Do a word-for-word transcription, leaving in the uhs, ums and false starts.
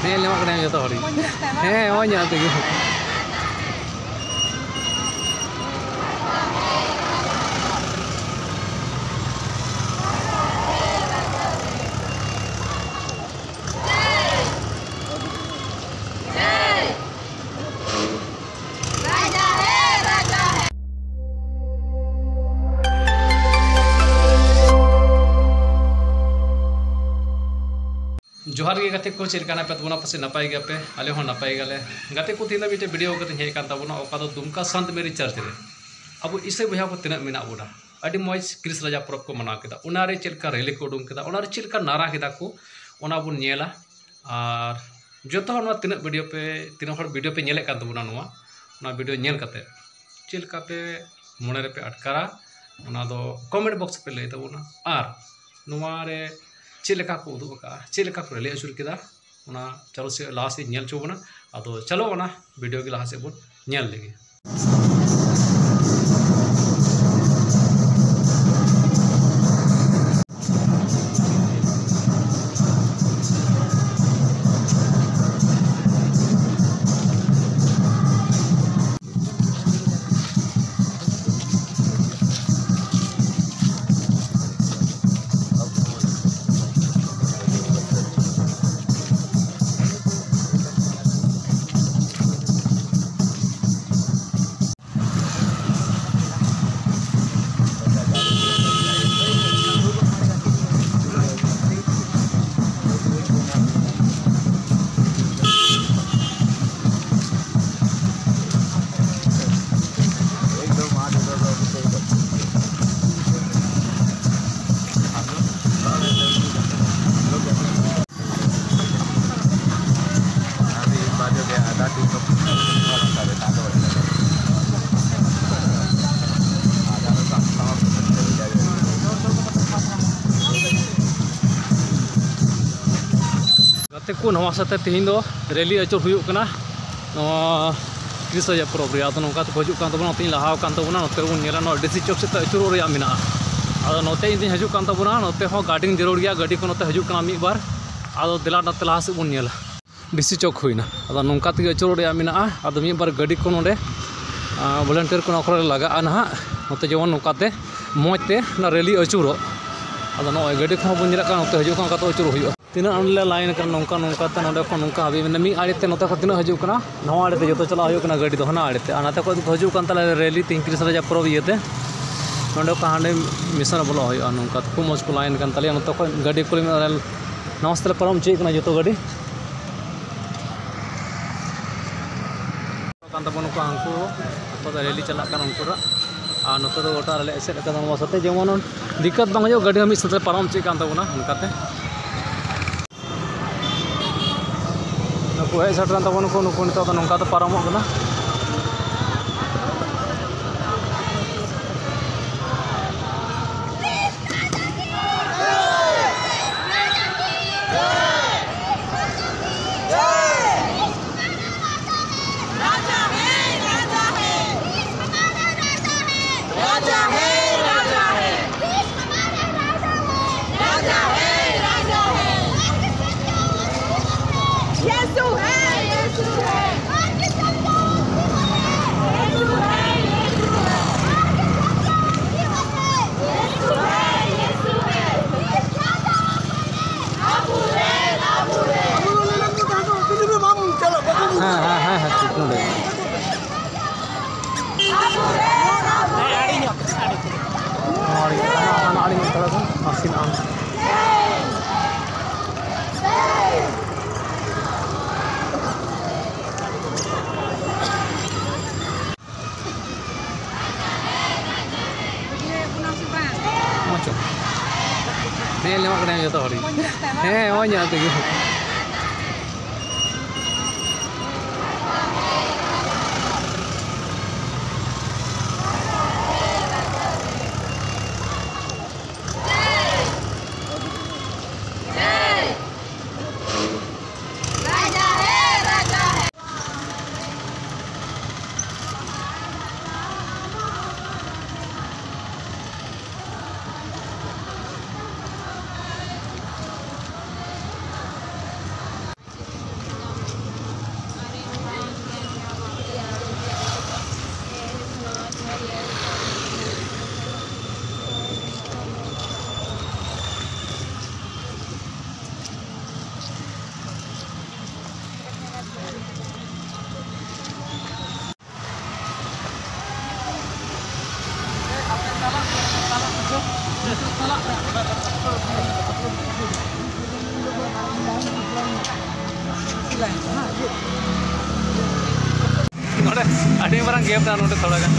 ᱧᱮᱞ ᱧᱟᱢᱚᱜ ᱠᱟᱱᱟ ᱡᱚᱛᱚ ᱦᱚᱲ ᱜᱮ᱾ ᱦᱮᱸ, ᱱᱚᱜᱼᱚᱭ ᱧᱮᱞ ᱛᱮᱜᱮ᱾ ᱡᱚᱦᱟᱨ ᱜᱮ ᱜᱟᱛᱮ ᱠᱚ, ᱪᱮᱫ ᱞᱮᱠᱟ ᱦᱮᱱᱟᱜ ᱯᱮ ᱛᱟᱵᱚᱱᱟ? ᱯᱟᱥᱮᱡ ᱱᱟᱯᱟᱭ ᱜᱮᱭᱟᱯᱮ, ᱟᱞᱮ ᱦᱚᱸ ᱱᱟᱯᱟᱭ ᱜᱮᱭᱟᱞᱮ᱾ ᱜᱟᱛᱮ ᱠᱚ, ᱛᱮᱦᱮᱧ ᱫᱚ ᱢᱤᱫᱴᱮᱡ ᱵᱷᱤᱰᱤᱭᱳ ᱠᱟᱛᱮᱧ ᱦᱮᱡ ᱟᱠᱟᱱ ᱛᱟᱵᱚᱱᱟ, ᱚᱠᱟ ᱫᱚ ᱫᱩᱢᱠᱟ ᱥᱟᱱᱛ ᱢᱮᱨᱤ ᱪᱟᱨᱪ ᱨᱮ ᱟᱵᱚ ᱤᱥᱟᱹᱭ ᱵᱚᱭᱦᱟ ᱠᱚ ᱛᱤᱱᱟᱹᱜ ᱢᱮᱱᱟᱜ ᱵᱚᱱᱟ, ᱟᱹᱰᱤ ᱢᱚᱡᱽ ᱠᱨᱤᱥ ᱨᱟᱡᱟ ᱯᱚᱨᱚᱵᱽ ᱠᱚ ᱢᱟᱱᱟᱣ ᱠᱮᱫᱟ᱾ ᱚᱱᱟᱨᱮ ᱪᱮᱫ ᱞᱮᱠᱟ ᱨᱮᱞᱤ ᱠᱚ ᱩᱰᱩᱝ ᱠᱮᱫᱟ, ᱚᱱᱟᱨᱮ ᱪᱮᱫ ᱞᱮᱠᱟ ᱱᱟᱨᱟ ᱠᱮᱫᱟ ᱠᱚ, ᱚᱱᱟ ᱵᱚᱱ ᱧᱮᱞᱟ᱾ ᱟᱨ ᱡᱚᱛᱚ ᱦᱚᱲ ᱱᱚᱣᱟ ᱛᱤᱱᱟᱹᱜ ᱵᱷᱤᱰᱤᱭᱳ ᱯᱮ, ᱛᱤᱱᱟᱹᱜ ᱦᱚᱲ ᱵᱷᱤᱰᱤᱭᱳ ᱯᱮ ᱧᱮᱞᱮᱫ ᱠᱟᱱ ᱛᱟᱵᱚᱱᱟ, ᱱᱚᱣᱟ, ᱚᱱᱟ ᱵᱷᱤᱰᱤᱭᱳ ᱧᱮᱞ ᱠᱟᱛᱮ ᱪᱮᱫ ᱞᱮᱠᱟ ᱯᱮ ᱢᱚᱱᱮ ᱨᱮᱯᱮ ᱟᱴᱠᱟᱨᱟ, ᱚᱱᱟ ᱫᱚ ᱠᱚᱢᱮᱱᱴ ᱵᱚᱠᱥ ᱨᱮᱯᱮ ᱞᱟᱹᱭ ᱛᱟᱵᱚᱱᱟ᱾ ᱟᱨ ᱱᱚᱣᱟ ᱨᱮ ᱪᱮᱫ ᱞᱮᱠᱟ ᱠᱚ ᱩᱫᱩᱜ ᱟᱠᱟᱫᱼᱟ, ᱪᱮᱫ ᱞᱮᱠᱟ ᱠᱚ ᱨᱮᱞᱤ ᱟᱹᱪᱩᱨ ᱠᱮᱫᱟ, ᱚᱱᱟ ᱪᱟᱞᱚ ᱥᱮ ᱞᱟᱦᱟ ᱥᱮᱫ ᱧᱮᱞ ᱦᱚᱪᱚ ᱵᱚᱱᱟ᱾ ᱟᱫᱚ ᱪᱚᱞᱚ, ᱚᱱᱟ ᱵᱷᱤᱰᱤᱭᱳ ᱜᱮ ᱞᱟᱦᱟ ᱥᱮᱫ ᱵᱚᱱ ᱧᱮᱞ ᱞᱮᱜᱮ᱾ ᱜᱟᱛᱮ ᱠᱚ, ᱱᱚᱣᱟ ᱥᱟᱛᱮ ᱛᱮᱦᱮᱧ ᱫᱚ ᱨᱮᱞᱤ ᱟᱹᱪᱩᱨ ᱦᱩᱭᱩᱜ ᱠᱟᱱᱟ ᱱᱚᱣᱟ ᱠᱨᱤᱥ ᱨᱟᱡᱟ ᱯᱚᱨᱚᱵᱽ ᱨᱮ᱾ ᱟᱫᱚ ᱱᱚᱝᱠᱟ ᱛᱮᱠᱚ ᱦᱤᱡᱩᱜ ᱠᱟᱱ ᱛᱟᱵᱚᱱᱟ, ᱱᱚᱛᱮ ᱵᱚᱱ ᱧᱮᱞᱟ, ᱱᱚᱣᱟ ᱰᱤ ᱥᱤ ᱪᱚᱠ ᱥᱮᱫ ᱛᱮ ᱟᱹᱪᱩᱨᱚᱜ ᱨᱮᱭᱟᱜ ᱢᱮᱱᱟᱜᱼᱟ᱾ ᱟᱫᱚ ᱱᱚᱛᱮ ᱤᱧ ᱫᱩᱧ ᱦᱤᱡᱩᱜ ᱠᱟᱱ ᱛᱟᱵᱚᱱᱟ, ᱱᱚᱛᱮ ᱦᱚᱸ ᱜᱟᱹᱰᱤᱧ ᱡᱟᱹᱨᱩᱲ ᱜᱮᱭᱟ, ᱜᱟᱹᱰᱤ ᱠᱚ ᱱᱚᱛᱮ ᱦᱤᱡᱩᱜ ᱠᱟᱱᱟ ᱢᱤᱫ ᱵᱟᱨ᱾ ᱟᱫᱚ ᱫᱮᱞᱟ ᱱᱚᱛᱮ ᱞᱟᱦᱟ ᱥᱮᱫ ᱵᱚᱱ ᱧᱮᱞᱟ᱾ ᱰᱤᱥᱤ ᱪᱚᱠ ᱦᱩᱭᱱᱟ᱾ ᱟᱫᱚ ᱱᱚᱝᱠᱟ ᱛᱮᱜᱮ ᱟᱹᱪᱩᱨᱚᱜ ᱨᱮᱭᱟᱜ ᱢᱮᱱᱟᱜᱼᱟ᱾ ᱟᱫᱚ ᱢᱤᱫ ᱵᱟᱨ ᱜᱟᱹᱰᱤ ᱠᱚ ᱱᱚᱰᱮ ᱵᱷᱚᱞᱮᱱᱴᱤᱭᱟᱨ ᱠᱚ ᱱᱚᱣᱟ ᱠᱚᱨᱮ ᱞᱟᱜᱟᱜᱼᱟ ᱱᱟᱦᱟᱜ, ᱱᱚᱛᱮ ᱡᱮᱢᱚᱱ ᱱᱚᱝᱠᱟᱛᱮ ᱢᱚᱡᱽ ᱛᱮ ᱚᱱᱟ ᱨᱮᱞᱤ ᱟᱹᱪᱩᱨᱚᱜ᱾ ᱟᱫᱚ ᱱᱚᱜᱼᱚᱭ ᱜᱟᱹᱰᱤ ᱠᱚᱦᱚᱸ ᱵᱚᱱ ᱧᱮᱞᱮᱫ ᱠᱟᱱᱟ, ᱱᱚᱛᱮ ᱦᱤᱡᱩᱜ ᱠᱟᱱᱟ, ᱚᱱᱠᱟᱛᱮ ᱟᱹᱪᱩᱨᱚᱜ ᱦᱩᱭᱩᱜᱼᱟ᱾ ᱛᱤᱱᱟᱹᱜ ᱟᱸᱴ ᱞᱮ ᱞᱟᱭᱤᱱ ᱠᱟᱱᱟ, ᱱᱚᱝᱠᱟ ᱱᱚᱝᱠᱟᱛᱮ ᱱᱚᱰᱮ ᱠᱷᱚᱱ ᱱᱚᱝᱠᱟ ᱦᱟᱹᱵᱤᱡ ᱢᱮᱱᱟᱜᱼᱟ᱾ ᱢᱤᱫ ᱟᱲᱮᱛᱮ ᱱᱚᱛᱮ ᱠᱷᱚᱱ ᱛᱤᱱᱟᱹᱜ ᱦᱤᱡᱩᱜ ᱠᱟᱱᱟ, ᱱᱚᱣᱟ ᱟᱲᱮᱛᱮ ᱡᱚᱛᱚ ᱪᱟᱞᱟᱜ ᱦᱩᱭᱩᱜ ᱠᱟᱱᱟ ᱜᱟᱹᱰᱤ ᱫᱚ ᱦᱟᱱᱟ ᱟᱲᱮᱛᱮ, ᱟᱨ ᱱᱚᱛᱮ ᱠᱷᱚᱱ ᱠᱚ ᱦᱤᱡᱩᱜ ᱠᱟᱱ ᱛᱟᱞᱮᱭᱟ ᱨᱮᱞᱤ ᱛᱮᱦᱮᱧ ᱠᱨᱤᱥᱱᱚ ᱨᱟᱡᱟ ᱯᱚᱨᱚᱵᱽ ᱤᱭᱟᱹᱛᱮ᱾ ᱱᱚᱰᱮ ᱠᱷᱚᱱ ᱦᱟᱸᱰᱮ ᱢᱤᱥᱚᱱ ᱨᱮ ᱵᱚᱞᱚᱜ ᱦᱩᱭᱩᱜᱼᱟ᱾ ᱱᱚᱝᱠᱟ ᱠᱷᱩᱵ ᱢᱚᱡᱽ ᱠᱚ ᱞᱟᱭᱤᱱ ᱠᱟᱱ ᱛᱟᱞᱮᱭᱟ᱾ ᱱᱚᱛᱮ ᱠᱷᱚᱱ ᱜᱟᱹᱰᱤ ᱠᱚ ᱱᱟᱣᱟ ᱥᱟᱛᱮ ᱞᱮ ᱯᱟᱨᱚᱢ ᱦᱚᱪᱚᱭᱮᱫ ᱠᱟᱱᱟ ᱡᱚᱛᱚ ᱜᱟᱹᱰᱤ᱾ ᱠᱟᱱ ᱛᱟᱵᱚᱱᱟ ᱠᱚ ᱦᱟᱱᱠᱩ, ᱚᱠᱚᱭ ᱫᱚ ᱨᱮᱞᱤ ᱪᱟᱞᱟᱜ ᱠᱟᱱᱟ ᱩᱱᱠᱩ ᱫᱚ᱾ ᱟᱨ ᱱᱚᱛᱮ ᱫᱚ ᱜᱚᱴᱟ ᱨᱮᱞᱮ ᱮᱥᱮᱫ ᱟᱠᱟᱫᱟ ᱱᱚᱣᱟ ᱥᱟᱛᱮ, ᱡᱮᱢᱚᱱ ᱫᱤᱠᱠᱟᱛ ᱵᱟᱝ ᱦᱩᱭᱩᱜᱼᱟ, ᱜᱟᱹᱰᱤ ᱦᱚᱸ ᱢᱤᱫ ᱥᱟᱛᱮ ᱯᱟᱨᱚᱢ ᱦᱚᱪᱚᱭᱮᱫ ᱠᱟᱱ ᱛᱟᱵᱚᱱᱟ ᱚᱱᱠᱟᱛᱮ᱾ ᱱᱩᱠᱩ ᱦᱮᱡ ᱥᱮᱴᱮᱨᱮᱱ ᱛᱟᱵᱚᱱᱟ ᱠᱚ, ᱱᱩᱠᱩ ᱱᱤᱛᱚᱜ ᱫᱚ ᱱᱚᱝᱠᱟ ᱛᱮ ᱯᱟᱨᱚᱢᱚᱜ ᱠᱟᱱᱟ᱾ राजा है, राजा है। राजा है, राजा है। राजा है, राजा है। यीशु है, यीशु है। यीशु है, यीशु है। यीशु है, यीशु है। ᱦᱮᱸ, ᱦᱮᱸ, ᱦᱮᱸ, ᱦᱮᱸ, ᱴᱷᱤᱠ ᱱᱚᱰᱮ᱾ ᱱᱚᱣᱟ ᱟᱹᱰᱤ ᱧᱚᱜ, ᱟᱹᱰᱤ ᱧᱚᱜ᱾ ᱱᱚᱣᱟ ᱟᱹᱰᱤ ᱧᱚᱜ, ᱦᱟᱱᱟ, ᱦᱟᱱᱟ ᱟᱹᱰᱤ ᱧᱚᱜ ᱛᱷᱚᱲᱟ ᱜᱟᱱ ᱱᱟᱥᱮᱱᱟᱜ ᱟᱢ᱾ ᱢᱚᱡᱽ ᱧᱚᱜ᱾ ᱦᱮᱸ, ᱧᱟᱢᱚᱜ ᱠᱟᱱᱟ ᱡᱚᱛᱚ ᱦᱚᱲ ᱜᱮ᱾ ᱦᱮᱸ, ᱢᱚᱡᱽ ᱧᱚᱜ ᱛᱮᱜᱮ᱾ ᱱᱚᱰᱮ ᱟᱹᱰᱤ ᱢᱟᱨᱟᱝ ᱜᱮᱯ ᱢᱮᱱᱟᱜᱼᱟ ᱱᱚᱰᱮ ᱛᱷᱚᱲᱟ ᱜᱟᱱ᱾